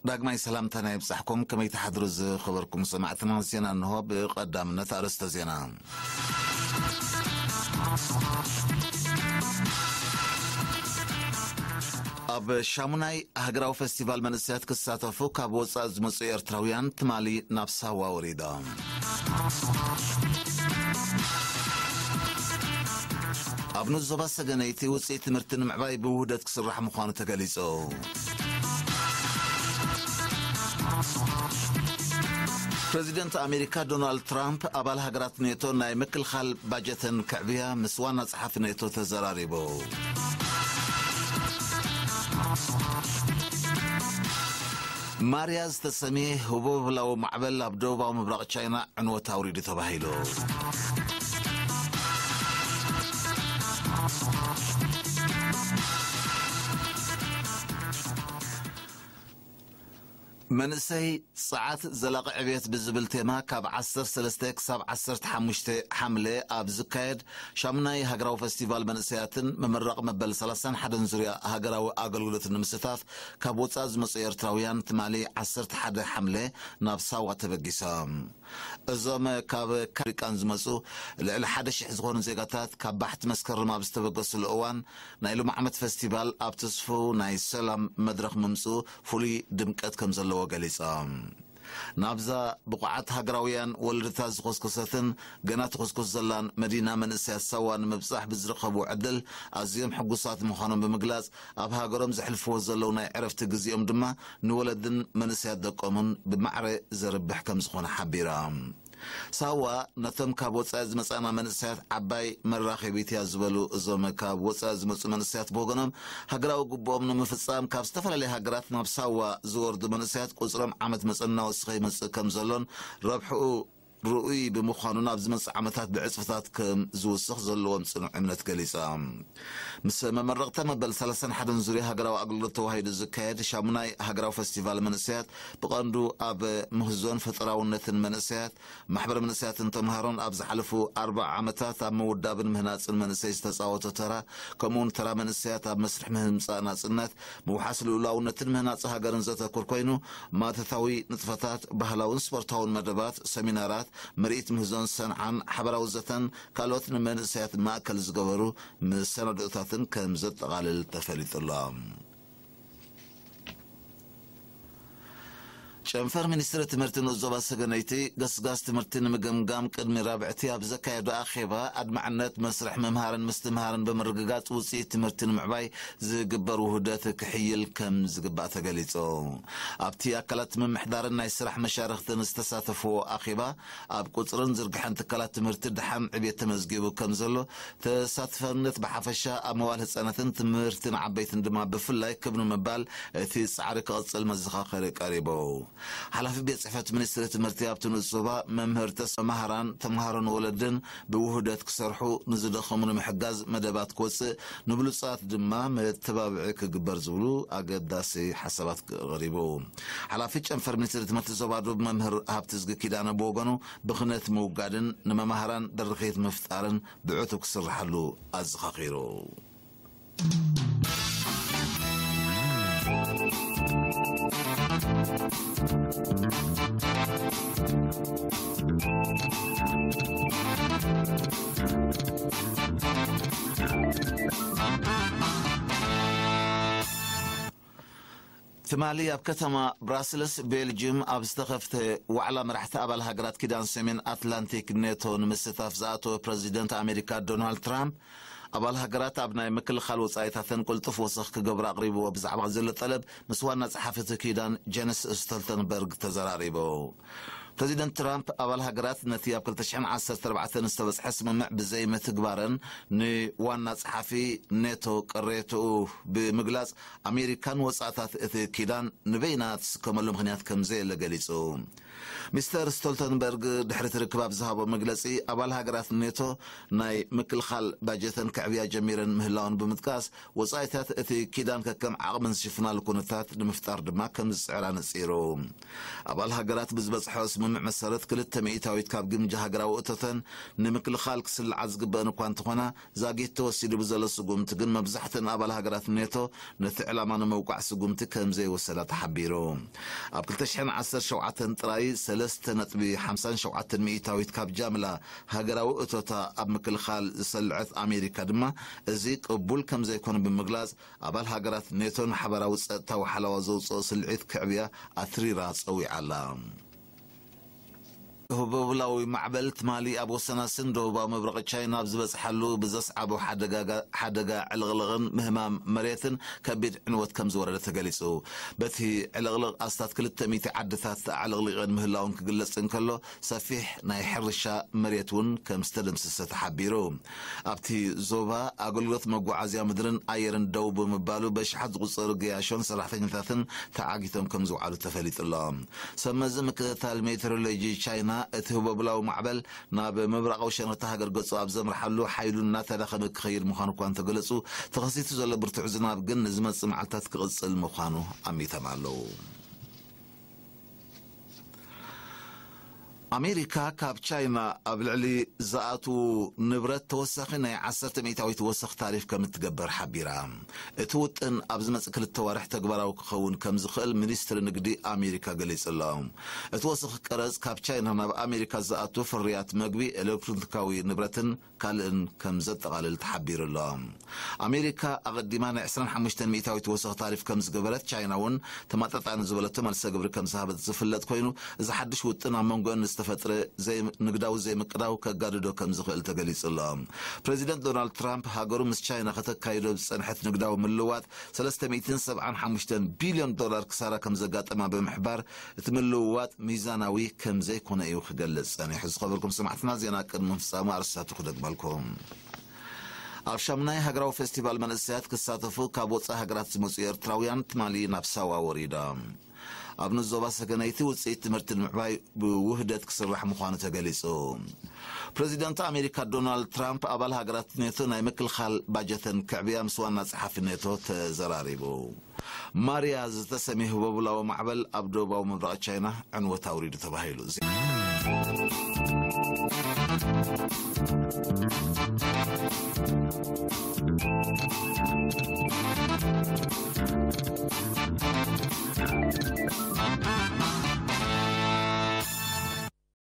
ዳግማይ ሰላምታና ይብጻሕኩም። ከመይ ትሓድሩ ዝኸበርኩም ሰማዕትና? ዜና እንሆ። ብቐዳምነት ኣርእስተ ዜና። ኣብ ሻሙናይ ሃገራዊ ፈስቲቫል መንእሰያት ክሳተፉ ካብ ወጻኢ ዝመጹ ኤርትራውያን ትማሊ ናብ ሳዋ ወሪዶም። ኣብ ንዞባ ሰገነይቲ ውጽኢት ትምህርቲ ንምዕባይ ብውህደት ክስራሕ ምዃኑ ተገሊጹ። ፕረዚደንት ኣሜሪካ ዶናልድ ትራምፕ ኣባል ሃገራት ኔቶ ናይ ምክልኻል ባጀተን ከዕብያ ምስ ዋና ጸሓፊ ኔቶ ተዘራሪቡ። ማርያ ዝተሰምየ ህቦብላዊ ማዕበል ኣብ ደቡባዊ ምብራቕ ቻይና ዕንወት ኣውሪዱ ተባሂሉ። መንእሰይ ጸዓት ዘላቒ ዕብየት ብዝብል ቴማ ካብ ዓሰርተ ሰለስተ ክሳብ ዓሰርተ ሓሙሽተ ሓምለ ኣብ ዝካየድ ሻሙናይ ሃገራዊ ፈስቲቫል መንእሰያትን ምምራቕ መበል ሰላሳን ሓደን ዙርያ ሃገራዊ ኣገልግሎትን ንምስታፍ ካብ ወጻኢ ዝመጹ ኤርትራውያን ትማሊ ዓሰርተ ሓደ ሓምለ ናብ ሳዋ ተበጊሶም። እዞም ካብ ካሪቃን ዝመጹ ልዕሊ ሓደ ሽሕ ዝኾኑ ዜጋታት ካብ ባሕቲ መስከረም ኣብ ዝተበገሱሉ እዋን ናይ ሎሚ ዓመት ፈስቲቫል ኣብ ትስፉው ናይ ሰላም መድረኽ ምምጽኡ ፍሉይ ድምቀት ከም ዘለዎ ገሊጾም። ናብዛ ብቑዓት ሃገራውያን ወለዶታት ዝኾስኮሰትን ገና ትኹስኩስ ዘላን መዲና መንእሰያት ሳዋ ንምብጻሕ ብዝረኸብዎ ዕድል ኣዝዮም ሕጉሳት ምዃኖም ብምግላጽ፣ ኣብ ሃገሮም ዘሕልፍዎ ዘለዉ ናይ ዕረፍቲ ግዜኦም ድማ ንወለድን መንእሰያት ደቆምን ብማዕረ ዘርብሕ ከም ዝኾነ ሓቢሮም። ሳዋ ነቶም ካብ ወጻኢ ዝመጻና መንእሰያት ዓባይ መራኸቢት እያ ዝበሉ እዞም ካብ ወጻኢ ዝመጹ መንእሰያት ብወገኖም፣ ሃገራዊ ግቡኦም ንምፍጻም ካብ ዝተፈላለያ ሃገራት ናብ ሳዋ ዝወርዱ መንእሰያት ቁጽሮም ዓመት መጸ እናወሰኸ ይመጽእ ከም ዘሎን ረብሕኡ ርኡይ ብምዃኑን ኣብ ዝመጽእ ዓመታት ብዕጽፍታት ከም ዝውስኽ ዘለዎም ጽኑዕ እምነት ገሊጾም። ምስ መመረቕታ መበል ሰላሳን ሓደን ዙርያ ሃገራዊ ኣገልግሎት ተዋሂዱ ዝካየድ ሻሙናይ ሃገራዊ ፈስቲቫል መንእሰያት ብቐንዱ ኣብ ምህዞን ፈጠራውነትን መንእሰያት፣ ማሕበረ መንእሰያትን ተምሃሮን ኣብ ዝሓለፉ ኣርብዓ ዓመታት ኣብ ምውዳብን ምህናጽን መንእሰይ ዝተጻወቶ ተራ፣ ከምኡውን ተራ መንእሰያት ኣብ መስርሕ ምህንጻእ ናጽነት፣ ምውሓስ ልኡላውነትን ምህናጽ ሃገርን ዘተኩር ኮይኑ፣ ማተታዊ ንጥፈታት፣ ባህላውን ስፖርታውን መደባት፣ ሰሚናራት፣ ምርኢት ምህዞን ሰንዓን፣ ሓበራዊ ዘተን ካልኦት ንመንእሰያት ማእከል ዝገበሩ መሰናድኦታትን ከም ዘጠቓልል ተፈሊጡ ኣሎ። ጨንፈር ሚኒስትሪ ትምህርቲ ንኡስ ዞባ ሰገነይቲ ገስጋስ ትምህርቲ ንምግምጋም ቅድሚ ረብዕቲ ኣብ ዘካየዶ ኣኼባ ኣድማዕነት መስርሕ ምምሃርን ምስትምሃርን ብምርግጋጽ ውጽኢት ትምህርቲ ንምዕባይ ዝግበር ውህደት ክሕይል ከም ዝግባእ ተገሊጹ። ኣብቲ ኣካላት ምምሕዳርን ናይ ስራሕ መሻርኽትን ዝተሳተፍዎ ኣኼባ ኣብ ቁጽርን ዝርግሐን ትካላት ትምህርቲ ደሓን ዕብየት ተመዝጊቡ ከም ዘሎ፣ ተሳትፈነት ብሓፈሻ ኣብ መዋል ህጻናትን ትምህርቲ ንዓበይትን ድማ ብፍላይ ክብ ንምባል እቲ ጻዕሪ ክቕጽል መዘኻኸሪ ቀሪቡ። ሓላፊ ቤት ጽሕፈት ሚኒስትሪ ትምህርቲ ኣብቲ ንኡስ ዞባ መምህር ተስፋ መሃራን ተምሃሮን ወለድን ብውህደት ክሰርሑ፣ ንዝደኸሙ ንምሕጋዝ መደባት ክወጽእ፣ ንብሉጻት ድማ መተባብዒ ክግበር ዝብሉ ኣገዳሲ ሓሳባት ቀሪቡ። ሓላፊ ጨንፈር ሚኒስትሪ ትምህርቲ ዞባ ዶብ መምህር ሃብትዝጊ ኪዳነ ብወገኑ፣ ብኽነት ምውጋድን ንመማህራን ደረኺት ምፍጣርን ብዕቱብ ክስርሓሉ ኣዘኻኺሩ። ትማሊ ኣብ ከተማ ብራስልስ ቤልጅም ኣብ ዝተኸፍተ ዋዕላ መራሕቲ ኣባል ሃገራት ኪዳን ሰሜን ኣትላንቲክ ኔቶ ንምስታፍ ዝኣተወ ፕረዚደንት ኣሜሪካ ዶናልድ ትራምፕ፣ ኣባል ሃገራት ኣብ ናይ ምክልኻል ወጻኢታተን ቅልጡፍ ወሰኽ ክገብራ ኣቕሪብዎ ብዛዕባ ዘሎ ጠለብ ምስ ዋና ጸሓፊ እቲ ኪዳን ጀንስ ስቶልተንበርግ ተዘራሪቡ። ፕረዚደንት ትራምፕ ኣባል ሃገራት ነቲ ኣብ ክልተ ሽሕን ዓሰርተ ኣርባዕተን ዝተበጽሐ ስምምዕ ብዘይምትግባረን ንዋና ጸሓፊ ኔቶ ቅሬትኡ ብምግላጽ፣ ኣሜሪካን ወጻእታት እቲ ኪዳን ንበይና ትስከመሉ ምኽንያት ከም ዘየለ ገሊጹ። ሚስተር ስቶልተንበርግ ድሕሪ እቲ ርክብ ኣብ ዝሃቦ መግለጺ፣ ኣባል ሃገራት ኔቶ ናይ ምክልኻል ባጀተን ክዕብያ ጀሚረን ምህላወን ብምጥቃስ፣ ወጻኢታት እቲ ኪዳን ከከም ዓቕመን ዝሽፍናሉ ኩነታት ንምፍጣር ድማ ከም ዝጽዕራ ነጺሩ። ኣባል ሃገራት ብዝበጽሖ ስምምዕ መሰረት፣ ክልተ ሚእታዊት ካብ ግምጃ ሃገራዊ እቶተን ንምክልኻል ክስልዓ ዝግበአን እኳ እንተኾና፣ ዛጊት ተወሲዱ ብዘሎ ስጉምቲ ግን፣ መብዛሕተን ኣባል ሃገራት ኔቶ ነቲ ዕላማ ንምውቃዕ ስጉምቲ ከም ዘይወሰዳ ተሓቢሩ። ኣብ ክልተ ሽሕን ዓሰርተ ሸውዓተን ጥራይ ሰለስተ ነጥቢ ሓምሳን ሸውዓተን ሚእታዊት ካብ ጃምላ ሃገራዊ እቶታ ኣብ ምክልኻል ዝሰልዐት ኣሜሪካ ድማ፣ እዚ ቅቡል ከም ዘይኮነ ብምግላጽ፣ ኣባል ሃገራት ኔቶ ንሓበራዊ ጸጥታዊ ሓለዋ ዘውጽኦ ስልዒት ክዕብያ ኣትሪራ ጸዊዓ ኣላ። ህቦብላዊ ማዕበል ትማሊ ኣብ ወሰናስን ደቡባዊ ምብራቕ ቻይና ኣብ ዝበጽሓሉ፣ ብዘስዓቦ ሓደጋ፣ ሓደጋ ዕልቕልቕን ምህማም መሬትን ከቢድ ዕንወት ከም ዝወረደ ተገሊጹ። በቲ ዕልቕልቕ ኣስታት ክልተ ሚእቲ ዓድታት ኣዕለቕሊቐን ምህላውን ክግለጽ እንከሎ፣ ሰፊሕ ናይ ሕርሻ መሬት እውን ከም ዝተደምሰሰ ተሓቢሩ። ኣብቲ ዞባ፣ ኣገልግሎት መጓዓዝያ ምድርን ኣየርን ደው ብምባሉ፣ በሽሓት ዝቑጸሩ ገያሾን ሰራሕተኛታትን ተዓጊቶም ከም ዝውዓሉ ተፈሊጡ ኣሎ። ሰብ መዚ ምክትታል ሜትሮሎጂ ቻይና፣ እቲ ህቦብላዊ ማዕበል ናብ ምብራቓዊ ሸነኽቲ ሃገር ገጹ ኣብ ዘምርሓሉ፣ ሓይሉ እናተዳኸመ ክኸይድ ምዃኑ እኳ እንተገለጹ፣ ተኸሲቱ ዘሎ ብርቱዕ ዝናብ ግን ንዝመጽእ መዓልታት ክቕጽል ምዃኑ ኣሚቶም ኣለዉ። ኣሜሪካ ካብ ቻይና ኣብ ልዕሊ ዝኣትዉ ንብረት ተወሳኺ ናይ ዓሰርተ ሚእታዊት ወሰኽ ታሪፍ ከም እትገብር ሓቢራ። እቲ ውጥን ኣብ ዝመጽእ ክልተ ዋርሕ ተግባራዊ ክኸውን ከም ዝኽእል ሚኒስትሪ ንግዲ ኣሜሪካ ገሊጹ ኣሎ። እቲ ወሰኽ ቀረጽ፣ ካብ ቻይና ናብ ኣሜሪካ ዝኣቱ ፍርያት መግቢ፣ ኤሌክትሮኒካዊ ንብረትን ካልእን ከም ዘጠቓልል ተሓቢሩ ኣሎ። ኣሜሪካ ኣቐዲማ ናይ ዕስራን ሓሙሽተን ሚእታዊት ወሰኽ ታሪፍ ከም ዝገበረት፣ ቻይና እውን ተመጣጣኒ ዝበለቶ መልሰ ግብሪ ከም ዝሃበት ዝፍለጥ ኮይኑ፣ እዚ ሓድሽ ውጥን ኣብ መንጎአን ዝተፈጥረ ዘይ-፣ ንግዳዊ ዘይምቅዳው ከጋድዶ ከም ዝኽእል ተገሊጹ ኣሎ። ፕሬዚደንት ዶናልድ ትራምፕ፣ ሃገሩ ምስ ቻይና ከተካይዶ ዝጸንሐት ንግዳዊ ምልዋጥ ሰለስተ ሚእትን ሰብዓን ሓሙሽተን ቢልዮን ዶላር ክሳራ ከም ዘጋጠማ ብምሕባር፣ እቲ ምልውዋጥ ሚዛናዊ ከም ዘይኮነ እዩ ክገልጽ ጸኒሑ። ዝኸበርኩም ሰማዕትና፣ ዜና ቅድሚ ምፍጻሙ ኣርእስታቱ ክደግመልኩም። ኣብ ሻምናይ ሃገራዊ ፌስቲቫል መንእሰያት ክሳተፉ ካብ ወጻኢ ሃገራት ዝመጹ ኤርትራውያን ትማሊ ናብ ሳዋ ወሪዶም። ኣብ ንዞባ ሰገነይቲ ውጽኢት ትምህርቲ ንምዕባይ ብውህደት ክስራሕ ምዃኑ ተገሊጹ። ፕሬዚደንት ኣሜሪካ ዶናልድ ትራምፕ፣ ኣባል ሃገራት ኔቶ ናይ ምክልኻል ባጀተን ክዕብያ ምስ ዋና ጸሓፊ ኔቶ ተዘራሪቡ። ማርያ ዝተሰምየ ህቦብላዊ ማዕበል ኣብ ደቡባዊ ምብራቕ ቻይና ዕንወት ኣውሪዱ ተባሂሉ።